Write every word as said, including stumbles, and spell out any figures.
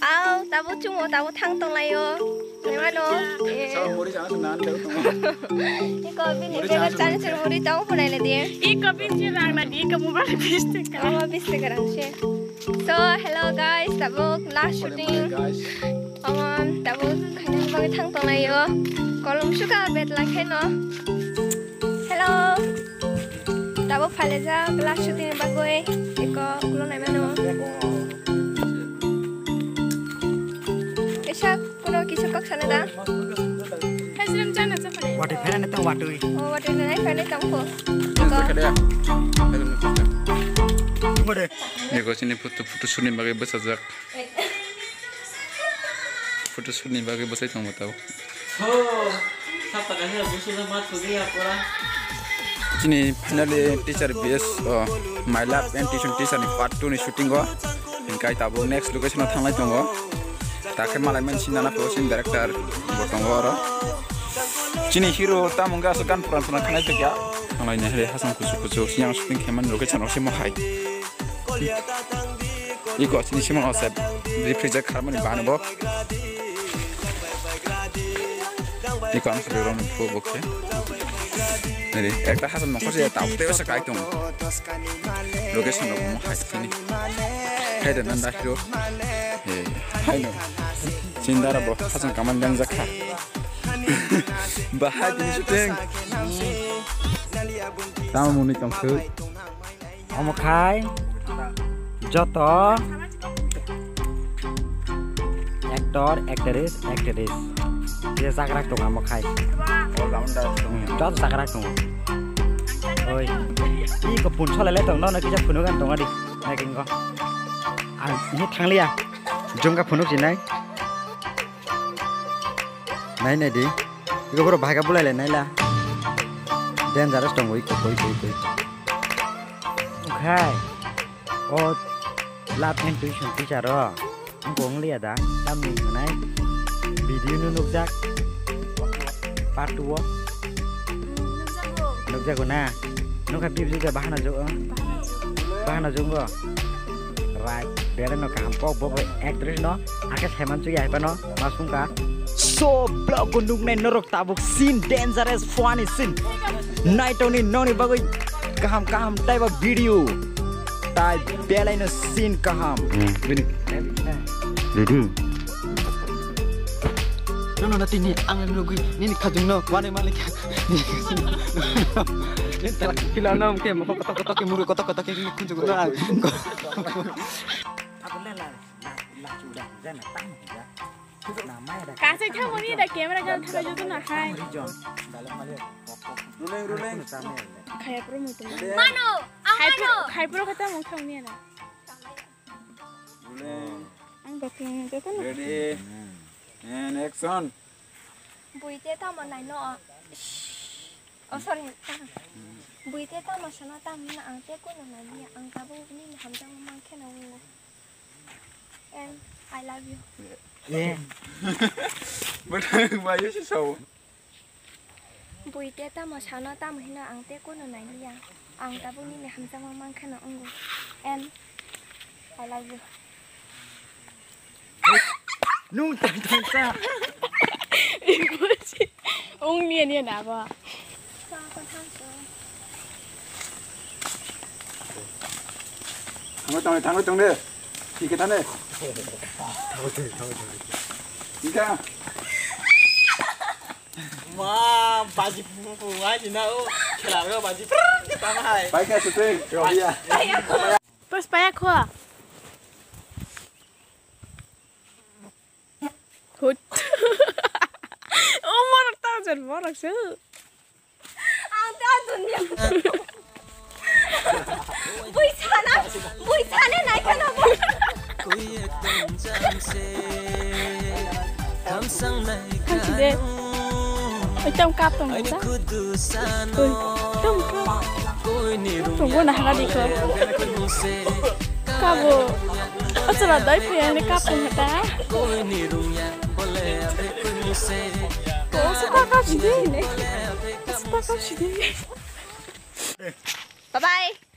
Au, tabuk chungo, tabuk thang tonglaio. Naimano. Eh. Sao muri jang sung nan deu tongo. Iko bini muri bego jang sung chan sir muri tong phunai le di. Iko bini rang na di, iko mobile bis taka. Omo bis taka rang se. So, hello guys, tabuk last shooting. Guys. Omo, tabuk khaina bagwi thang tonglaio. Kolom suka bet la kheno. Hello. Tabuk phalajak last shooting ni bagwi. Iko ulo naimano. Kaisa kuno kisa kok sana da? Hajram jana sa pare. Watwi phaina tong watwi. Oh, watwi nai phaina tong ko. Iko. Iko chini photo, photo shoot ni bagwi bwsajak. Photo shoot ni bagwi bwsai tongo tao. Chini finally teacher B S, oh, My Love and Tuition Teacher ni part two ni shooting o. Hingkai tabuk next location o thanglai tongo. Takhe malai man sinana po sin director bo tongo oro. Chini hero tamo wngkha aswk gan puran puran khanai phikya. Thanglai nai hai hasam kuchuk kuchuk siyang shooting khaimani location o simo hai. Iko chini simo o se refrigerator kharmani bano bo. Iko ang sari rom phu bo khe. Nari ekta hasam nokho se tao teo se kai tong. Location rok mo hai chini. Hai da nanda hero. Eh, hai no. Chindara bo hasam kaman dang jakha. Bahai tini shooting. Tamo muni tong khu. Omo khai joto actor, actress, actress je chakrak tongo omo khai. Hmm, joto chakrak tongo. Oi, iko phunuk solai le tong, nono kisa phunuk gan tongo di, naikingo. Ang ini thangliya, jumka phunuk sinai. Nai nai di. Iko boro bhai ka bulai le nai la. Dangerous tongo iko koi koi koi. Khai. O love and tuition teacher o. Ang kong liya da. Tamni hwnai. Video no nukjak. Part two o. Nukjago na. Nukha bibli da bahana jo. Bahana jongo. Right. Bere no kaham kok bo actress no. Ake seman chuya hai pano. Masungka. So vlog o nuknai norok tabuk scene dangerous funny scene. Naitoni noni bagwi kaham kaham taiba video. Tai belai no scene kaham. Hmm. Bini. Ready. Nono na tini ang nugwi nini khajung no wane malik. Nini khajung no. Nini tela kila no ke mo kotok kotok ke muru kotok kotok ke nini khunjung no. Kasai thangmani da camera gan thangna joto na hai. Ruling, ruling. Khaya pro mutu. Mano, ang mano. Khai pro kata mong thangni na. Ruling. Ang bakni joto na. Ready. And action. Buite tamo naino. Oh, sorry. Buite tamo sano tamo na ang te kuno nai niya ang kabu ni hamjang mangkhe na wungo. And I love you. Yeah. But why you so? Buite tamo sano tamo hino ang te kuno nai niya. Ang tabuk nini hamjakma mangkha no wngo. And I love you. Nung tang tang sa. Ibu si ung niya niya na ba. Thangwi tong, thangwi tong de. Thike thane. Thangwi tong, thangwi tong. Ika. Ma, baji pu pu ai ni na o. Khela ro baji. Tama hai. Bai ka shooting. Iya. Pas paya kho. Hut. Oh, morok tao jan morok se. Ang tao dunia. Bui sana, bui sana nai kana bo. Thamsi de. Oi, tamo kap tong sa. Oi, tamo kap. Tong bo na haga di ko. Kabo. Asala dai phe ani kap tong ta. Ko sa kap si de. Sa kap si de. Bye bye.